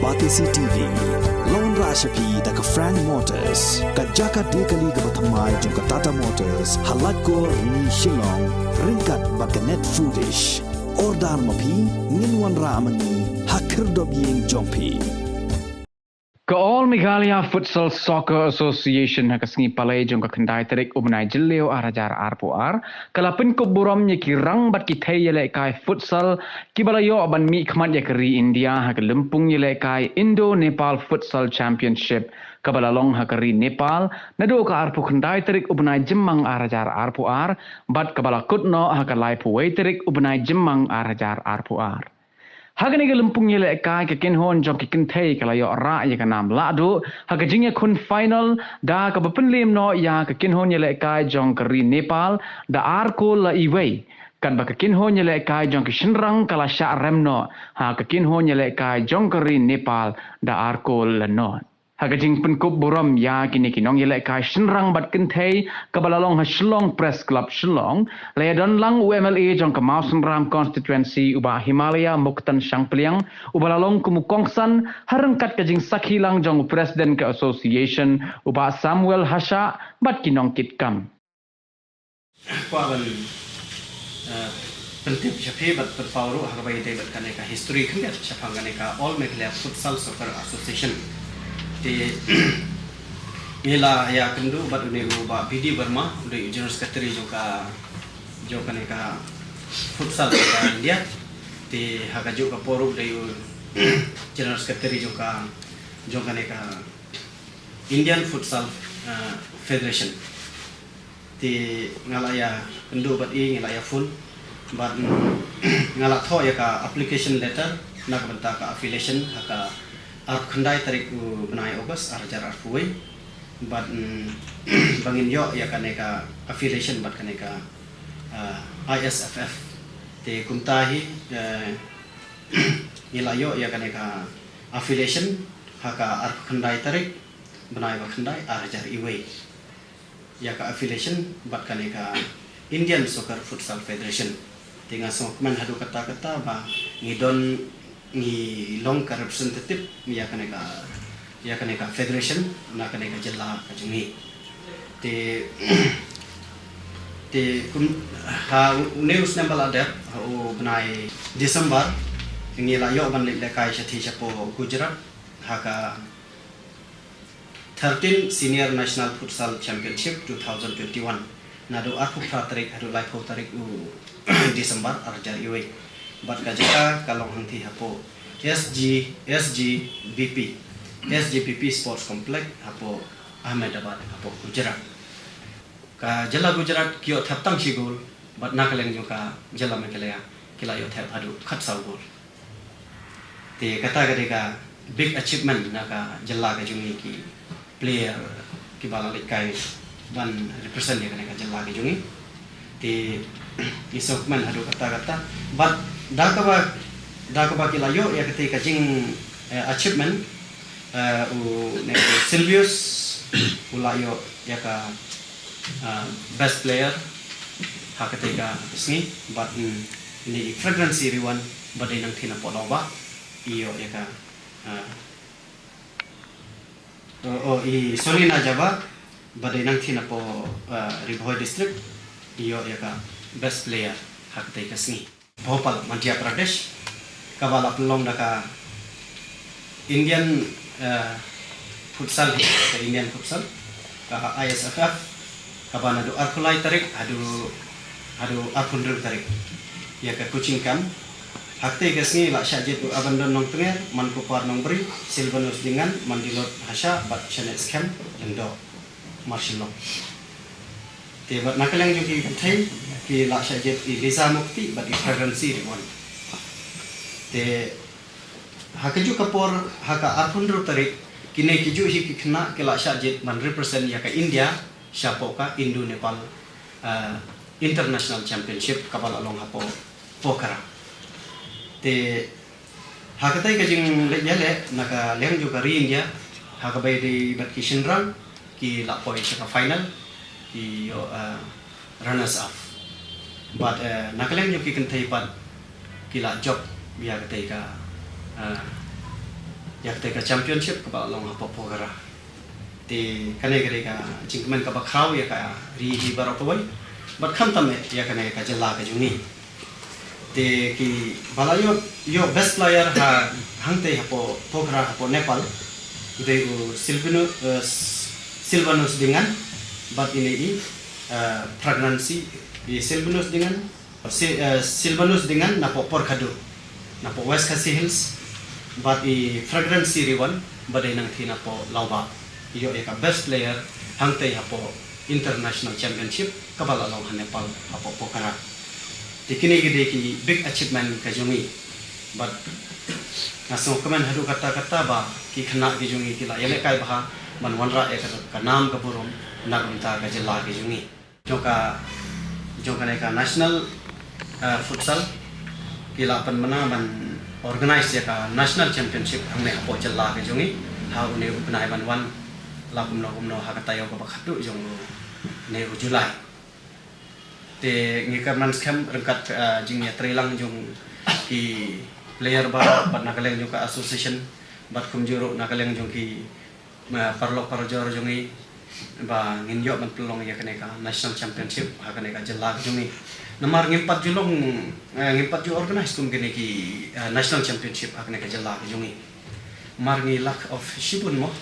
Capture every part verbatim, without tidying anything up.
Batesi T V, la wanrah sha phi da ka Frank Motors, ka jaka die kali kaba thymmai jong ka Tata Motors, ha Laitkor, Rni, Shillong, ryngkat bad ka Net Foodish. Order ma phi, ngin wanrah ma ngi ha khyrdop ïing jong phi. Ka All Meghalaya Futsal Soccer Association ha ka sngi Palei jong ka khyndai tarik u bnai Jylliew ar hajar arphew ar, ka la pynkup burom ïa ki rang bad ki thei ïalehkai futsal kiba la ïoh ban mihkhmat ïa ka ri India ha ka lympung ïalehkai Indo-Nepal Futsal Championship kaba la long ha ka ri Nepal naduh ka arphew khyndai tarik u bnai Jymmang ar hajar arphew ar bad kaba la kut noh ha ka laiphew wei tarik u bnai Jymmang ar hajar arphew ar. Ha kane ka lympung ïalehkai, ka kynhun jong ki kynthei ka la ïoh rah ïa ka nam lahduh ha ka jingïakhun final da kaba pynliem noh ïa ka kynhun ïalehkai jong ka ri Nepal da ar kol la iwei. Katba ka kynhun ïalehkai jong ki shynrang ka la shah rem noh ha ka kynhun ïalehkai jong ka ri Nepal da ar kol la noh. Ha ka jingpynkup burom ïa kine ki nongïalehkai shynrang bad kynthei kaba la long ha Shillong Press Club Shillong, la ïadon lang u M L A jong ka Mawsynram Constituency u Bah Himalaya Muktan Shangpliang, uba la long kum u kongsan ha ryngkat ka jingsakhi lang jong u President ka Association u Bah Samuel Hashah bad ki nongkitkam. Kwah ban, eh, pyntip sha phi bad pynpaw ruh ha kaba ïadei bad kane ka history khyndiat shaphang kane ka All Meghalaya Futsal Soccer Association. Te ngi la ïakynduh bad une u Bah B D Verma, u dei u General Secretary jong ka, jong kane ka futsal ka India. Te ha kajuh ka por u dei u General Secretary jong ka, jong kane ka Indian Futsal, eh, Federation. Te nga la ïakynduh bad i, nga la ïa phone bad, mm, nga la thoh ïa ka application letter na ka bynta ka affiliation ha ka arphew khyndai tarik u bnai August ar hajar arphew wei. Bad, mm, ba ngin ïoh ïa kane ka affiliation bad kane ka, ah, I S F F. Te kumta hi, eh, ngi la ïoh ïa kane ka affiliation ha ka arphew khyndai tarik bnai ba khyndai ar hajar iwei. Ïa ka affiliation bad kane ka Indian Soccer Futsal Federation. Te nga sngewkmen haduh katta katta ba ngi don, ngi long ka representative ïa kane ka, ïa kane ka federation na kane ka jylla ka jong ngi. Te, te kum ha une u snem ba la dep, ha u bnai December, ngi la ïoh ban leit lehkai shathie shapoh Gujarat ha ka thirteen Senior National Futsal Championship two thousand twenty-one. Naduh arphew phra tarik haduh laiphew tarik u December ar hajar iwei. Bad ka jaka ka long hangthie hapoh S G, S G B P, S G B P Sports Complex hapoh Ahmedabad hapoh Gujarat. Ka jylla Gujarat ki ïoh thep tang shi gol, bad na ka liang jong ka jylla Meghalaya ki la ïoh thep haduh khatsaw gol. Te kata ka dei ka big achievement na ka jylla ka jong ngi, ki player kiba la lehkai ban represent ïa kane ka jylla ka jong ngi. Te ngi sngewkmen haduh katta katta. Bad da kaba, da kaba ki la ïoh ïa kata ka jing, eh, achievement, eh, u ne u Sylvius u la ïoh ïa ka, eh, best player ha kata ka sngi, bad, mm, ne i Fragrance Ri Wan ba dei nangthie na Paw Daw Bah i ïoh ïa ka, eh, oh, oh, i Solina Jaba ba dei nangthie na Paw, eh, Ri Bhoi District i ïoh ïa ka best player ha kata ka sngi. Bhopal, Madhya Pradesh, kaba la pynlong da ka Indian, eh, Futsal, ka Indian Futsal, ka I S F F, kaba naduh arphew lai tarik haduh, haduh arphew hynriew tarik ïa ka coaching camp. Ha kata ka sngi la shah jied u Abandon Nongtnger, Mankupar Nongbri, Silvanus Dingan, Mandilot Hashah bad Shanek Skhem Lyngdoh, Marshillong. Te bad na ka liang jong ki kynthei ki la shah jied i Liza Mukti bad i Fragrance Ri Wan. Te ha kajuh ka por, ha ka arphew hynriew tarik, kine kijuh hi ki khynnah ki la shah jied ban represent ïa ka India shapoh ka Indo-Nepal, eh, International Championship kaba la long hapoh Pokhara. Te ha kata ka jingleit ïaleh na ka liang jong ka ri India, ha kaba ïadei bad ki shynrang, ki la poi sha ka final, ki ïoh, eh, runners up. Bad, eh, na ka liang jong ki kynthei pat ki la jop ïa kata ka, eh, ïa kata ka championship kaba long hapoh Pokhara. Te kane ka dei ka jingkmen kaba khraw ïa ka ri hi baroh kawei, bad khamtam eh ïa kane ka jylla ka jong ngi. Te kiba la ïoh, ïoh best player ha hangtei hapoh Pokhara hapoh Nepal u dei u Silvino, eh, Silvanus Dengan, bad ine i, eh, Pregnancy, i Silvanus Dengan, Si-, eh, Silvanus Dengan napoh Porkadu, napoh West Khasi Hills, bad i Fragrance Siriwan, ba dei nangtei napoh Lawbah. Ïoh ïa ka best player hangtei hapoh International Championship kaba la long ha Nepal hapoh Pokhara. Te kine ki dei ki big achievement ka jong ngi. Bad nga sngewkmen haduh katta katta ba ki khynnah ki jong ngi ki la ïalehkai bha ban wanrah ïa ka, ka nam ka burom na ka bynta ka jylla ka jong ngi. Jong ka, jong kane ka national, eh, futsal, ki la pynbna ban organize ïa ka national championship hangne hapoh jylla ka jong ngi ha une u bnai ban wan, la kumno kumno ha ka taïew kaba khatduh jong une u July. Te ngi kyrmen skhem ryngkat, eh, jingïatreilang jong ki player baroh bad na ka liang jong ka association bad kumjuh ruh na ka liang jong ki ma paralok parajor jong ngi ba ngin ïoh ban pynlong ïa kane ka national championship ha kane ka jylla ka jong ngi. Namar ngim pat ju long, eh, ngim pat ju organize kum kine ki, eh, national championship ha kane ka jylla ka jong ngi. Mar ngi lack of shibun mo.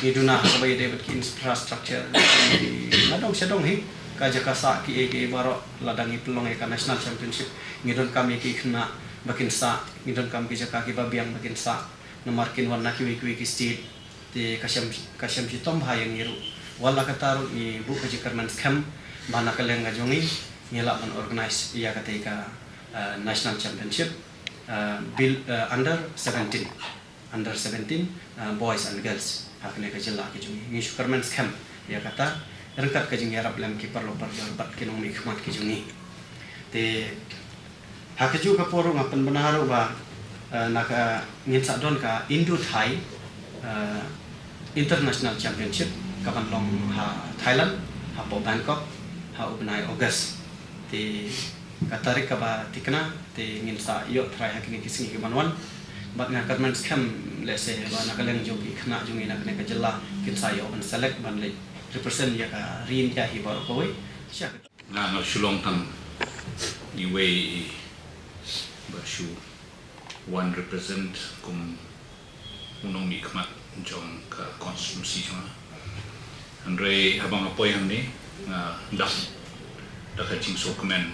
Ngi duna ha kaba ïadei bad ki infrastructure, ki nadong shadong hi, ka jaka sah, ki ei ki ei baroh. Lada ngi pynlong ïa ka national championship, ngi donkam ïa ki khynnah ba kin sah, ngi donkam ki jaka kiba biang ba kin sah. Namar kin wan na kiwei kiwei ki state. Te ka shem, ka shem shitom bha ïa ngi ruh. Wat la katta ruh ngi buh ka jingkyrmen skhem ba na ka liang ka jong ngi ngi lah ban organize ïa katei ka, eh, national championship, eh, bil-, eh, under seventeen, under seventeen, eh, boys and girls ha kane ka jylla ka jong ngi. Ngi shu kyrmen skhem ïa kata ryngkat ka jingïarap lem ki paralok parajor bad ki nongmihkhmat ki jong ngi. Te ha kajuh ka por ruh nga pynbna ruh ba, eh, na ka ngin sa don ka Indo-Thai, eh, International Championship ka ban long ha Thailand, hapoh Bangkok, ha u bnai August. Te ka tarik kaba thikna te ngin sa ïoh trai ha kine ki sngi ki ban wan. Bad nga kyrmen skhem lehse ba na ka liang jong ki khynnah jong ngi na kane ka jylla kin sa ïoh ban select ban leit represent ïa ka ri India hi baroh kawei. Sha ka Nga, nga shu long tang iwei ba shu wan represent kum u nongmihkhmat jong ka constituency jong nga. Hynrei haba nga poi hangne, nga dap da ka jingsngewkmen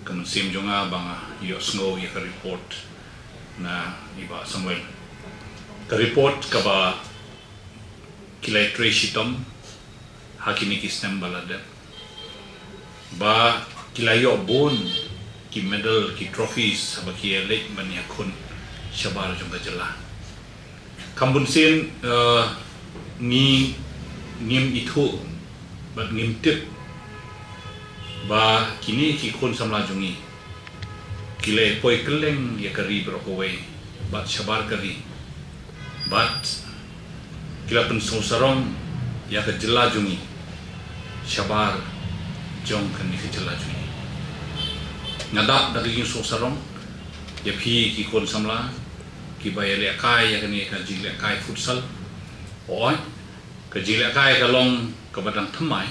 ka mynsiem jong nga ba nga ïohsngew ïa ka report na i Bah Samuel. Ka report kaba ki la ïatrei shitom ha kine ki snem ba la dep, ba ki la ïoh bun ki medal, ki trophies haba ki ïaleit ban ïakhun shabar jong ka jylla. Kham bun sien, eh, ngi ngim ithuh bad ngim tip ba kine ki khun samla jong ngi ki la poi kylleng ïa ka ri baroh kawei bad shabar ka ri. Bad ki la pynsngewsarong ïa ka jylla jong ngi shabar jong kane ka jylla jong ngi. Nga dap da ka jingsngewsarong ïa phi ki khun samla kiba ïalehkai ïa kane ka jinglehkai futsal. Hooid, ka jinglehkai ka long kaba dang thymmai.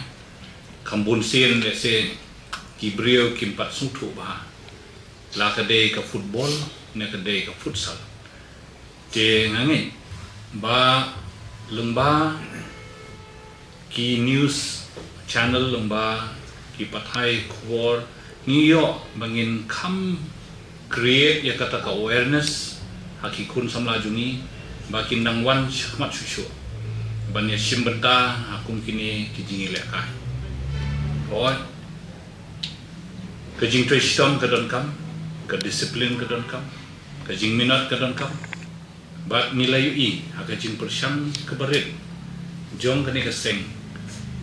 Kham bun sien lehse ki briew kim pat sngewthuh bha la ka dei ka football ne ka dei ka futsal. Te nga ngeit ba lyngba ki news channel, lyngba ki pathai khubor, ngi ïoh ba ngin kham create ïa kata ka awareness ha ki khun samla jong ngi ba kin dang wan shakhmat shuh shuh ban ïashim bynta ha kum kine ki jingïalehkai. Hooid, ka jingtrei shitom ka donkam, ka discipline ka donkam, ka jingminot ka donkam. Bad ngi la ïohi ha ka jingpyrshang kaba rit jong kane ka seng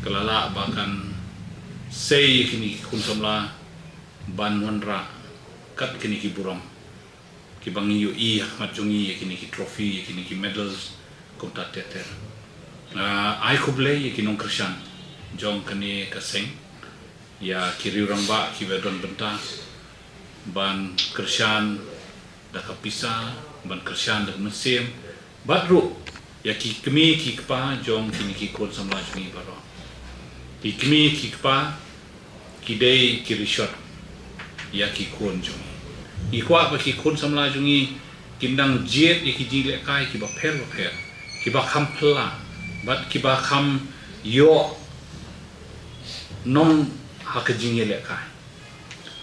ka la lah ba kan sei ïa kine ki khun samla ban wanrah kat kine ki burom kiba ngi ïohi ha khmat jong ngi, ïa kine ki trophy, ïa kine ki medals kumta ter ter. Ah, ai khublei ïa ki nongkyrshan jong kane ka seng, ïa ki riewrangbah kiba don bynta ban kyrshan da ka pisa, ban kyrshan da ka mynsiem, Bad ruh ïa ki kmie ki kpa jong kine ki khun samla jong ngi baroh. Ki kmie ki kpa ki dei ki rishot ïa ki khun jong ngi. Ngi kwah ba ki khun samla jong ngi kin dang jied ïa ki jingïalehkai kiba pher ba pher, kiba kham phylla bad kiba kham ïoh nong ha ka jingïalehkai.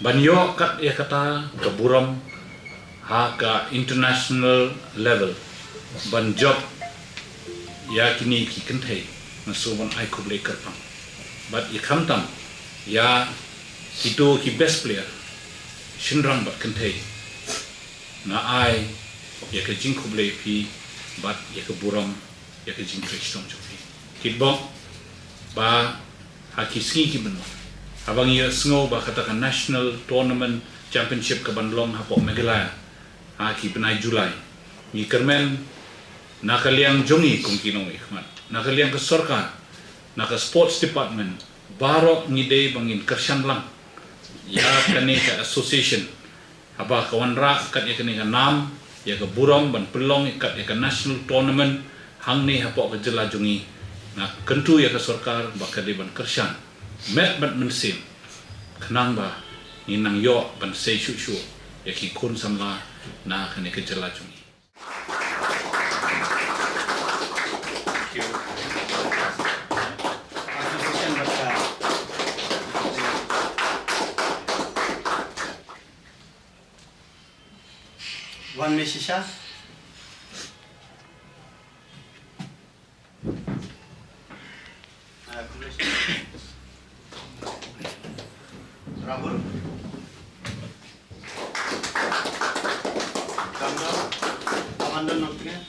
Ban ïoh kat ïa kata ka burom ha ka international level ban jop ïa kine ki kynthei, nga sngew ban ai khublei kyrpang. Bad ïa khamtam ïa kito ki best player, shynrang bad kynthei, nga ai ïa ka jingkhublei phi bad ïa ka burom ïa ka jingtrei shitom jong phi. Kitbok ba ha ki sngi ki ban wan, haba ngi ïohsngew ba kata ka National Tournament Championship ka ban long hapoh Meghalaya ha ki bnai July, ngi kyrmen na ka liang jong ngi kum ki nongmihkhmat, na ka liang ka sorkar, na ka sports department, baroh ngi dei ba ngin kyrshan lang ïa kane ka association. Haba ka wanrah kat ïa kane ka nam, ïa ka burom ban pynlong kat ïa ka national tournament hangne hapoh ka jylla jong ngi, nga kyntu ïa ka sorkar ba ka dei ban kyrshan met bad mynsiem, khnang ba ngin nang ïoh ban sei shuh shuh ïa ki khun samla na kane ka jylla jong ngi. Wan me shisha. Rahul. Kamdo. Kamdo nong tengah.